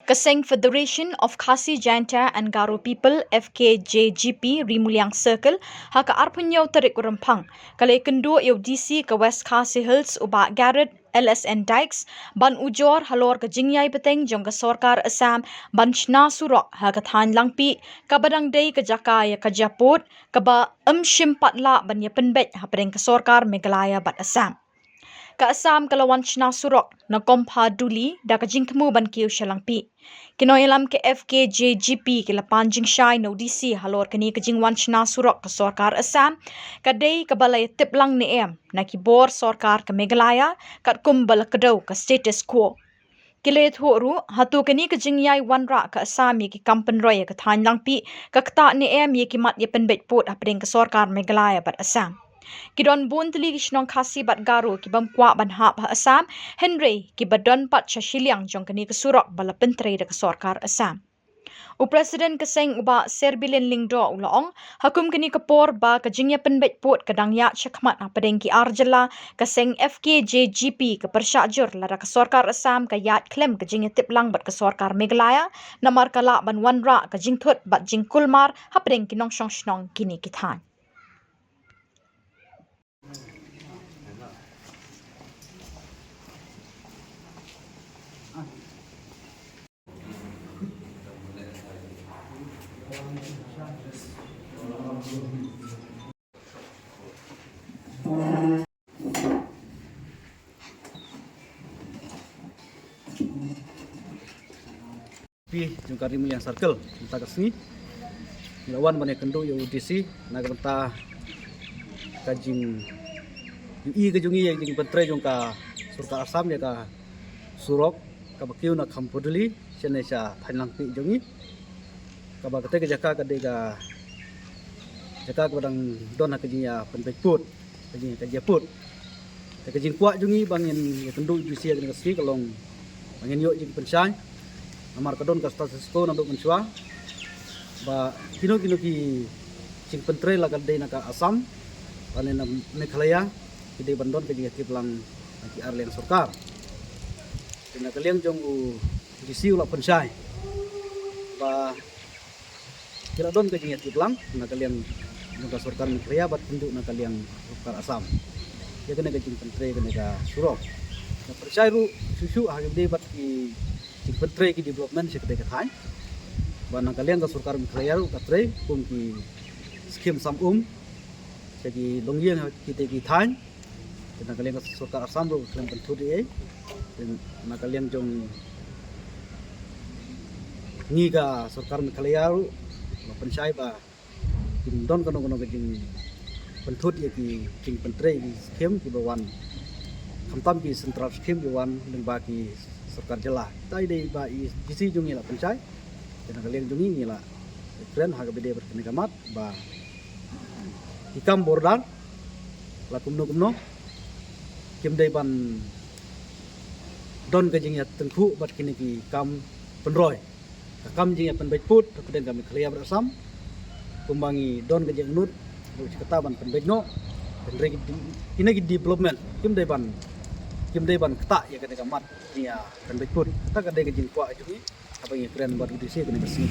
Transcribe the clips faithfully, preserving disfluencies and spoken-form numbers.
Ka seng Federation of Khasi Jaintia and Garo People, F K J G P, Rimuliang Circle, ha ka arphew tarik u Rymphang, ka la ïakynduh ïa u D C ka West Khasi Hills, u Bah Garod L S N Dykes, ban ujor halor ka jingïai bteng jong ka sorkar Assam ban shna surok ha ka thaiñ Langpih, kaba dang dei ka jaka ïa ka jia pud, kaba ym shym pat lah ban ïa pynbeit hapdeng ka sorkar Meghalaya bad Assam. Ka Assam ka la wan shna surok na Kompha Duli da ka jingthmu ban kiew sha Langpih. Ki nongïalam ka F K J G P ki la pan jingshai na u D C halor kane ka jingwan shna surok ka sorkar Assam, ka dei kaba la ïatip lang ne em na ki bor sorkar ka Meghalaya, katkum ba la kdew ka status quo. Ki la ïathuh ruh, hato kane ka jingïai wanrah ka Assam ïa ki kam pynroi ïa ka thaiñ Langpih ka ktah ne em ïa ki mat ïa pynbeit pud hapdeng ka sorkar Meghalaya bad Assam. Ki don bun tylli ki shnong Khasi bad Garo ki bym kwah ban hap ha Assam, hynrei kiba don pat sha shiliang jong kane ka surok ba la pyntrei da ka sorkar Assam. U President ka seng, u Bah Serbilin Lyngdoh, u la ong, ha kum kane ka por ba ka jingïapynbeit pud ka dang ïaid shakhmat hapdeng ki ar jylla, ka seng F K J G P ka pyrshah jur lada ka sorkar Assam ka ïaid khlem ka jingïatip lang bad ka sorkar Meghalaya, namar ka lah ban wanrah ka jingthut bad jingkulmar hapdeng ki nongshong shnong kine ki thaiñ. Pi jong ka Rimuliang Circle mynta ka sngi. Ngi la wan ban ïakynduh ïa u D C na ka bynta ka jing, ïohi ka jong ngi ïa ka jingpyntrei jong ka sorkar Assam ïa ka surok kaba kiew na Khampudli shane sha thaiñ Langpih jong ngi. Kaba kata ka jaka ka dei ka jaka kaba dang don ha ka jingïapynbeit pud, ka jing, ka jia pud. Te ka jingkwah jong ngi ba ngin ïakynduh ïa u D C ha kane ka sngi ka long ba ngin ïoh jingpynshai. Namar ka don ka status quo naduh mynshuwa ba kino kino ki jingpyntrei, la ka dei na ka Assam lane na Meghalaya, ki dei ban don ka jingïatip lang na ki ar liang sorkar. Te na ka liang jong u D C u la pynshai ba ki la don ka jingïatip lang na ka liang jong ka sorkar Meghalaya bad kumjuh na ka liang sorkar Assam ïa kane ka jingpyntrei kane ka surok. Ka pynshai ruh shuh shuh ha kaba ïadei bad ki jingpyntrei ki development sha katei ka thaiñ. Ba na ka liang ka sorkar Meghalaya ruh ka trei kum ki skim sam um sha ki longïing ha kitei ki thaiñ. Te na ka liang ka sorkar Assam ruh ka khlem pynthut ei ei. Te na ka liang jong ngi ka sorkar Meghalaya ruh la pynshai ba kim don kano kano ka jingpynthut ïa ki jingpyntrei ki skim kiba wan, khamtam ki central skim kiba wan lyngba ki sorkar jylla. Te dei ba i D C jong ngi la pynshai. Te na ka liang jong ngi ngi la kren ha kaba ïadei bad kane ka mat ba ki kam border la kumno kumno kim dei ban don ka jingïatyngkhuh bad kine ki kam pynroi. Ka kam jingïapynbeit pud hapdeng ka Meghalaya bad Assam, kumba ngi don ka jingangnud ruh shi katta ban pynbeit noh. Hynrei ki, kine ki development kim dei ban, kim dei ban ktah ïa kane ka mat jingïapynbeit pud. Kata ka dei ka jingkwah jong ngi haba ngi kren bad u D C kane ka sngi.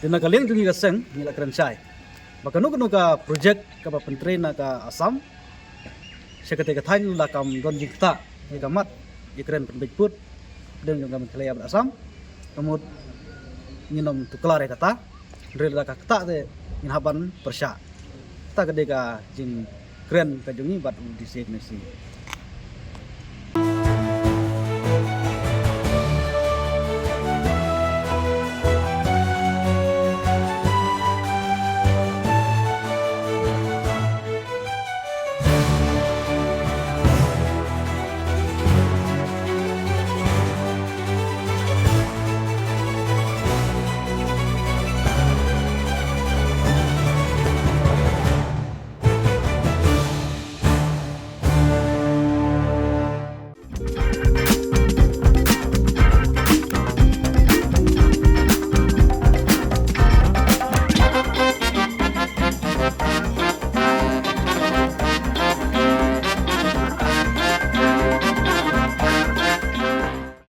Te na ka liang jong ngi ka seng ngi la kren shai ba kano kano ka project kaba pyntrei na ka Assam sha katei ka thaiñ la kam don jingktah ïa ka mat ïakren pynbeit pud hapdeng jong ka Meghalaya bad Assam. Ka mut ngin ym tuklar ïa kata, hynrei lada ka ktah te ngin hap ban pyrshah. Kata ka dei ka jingkren ka jong ngi bad u D C kane ka sngi.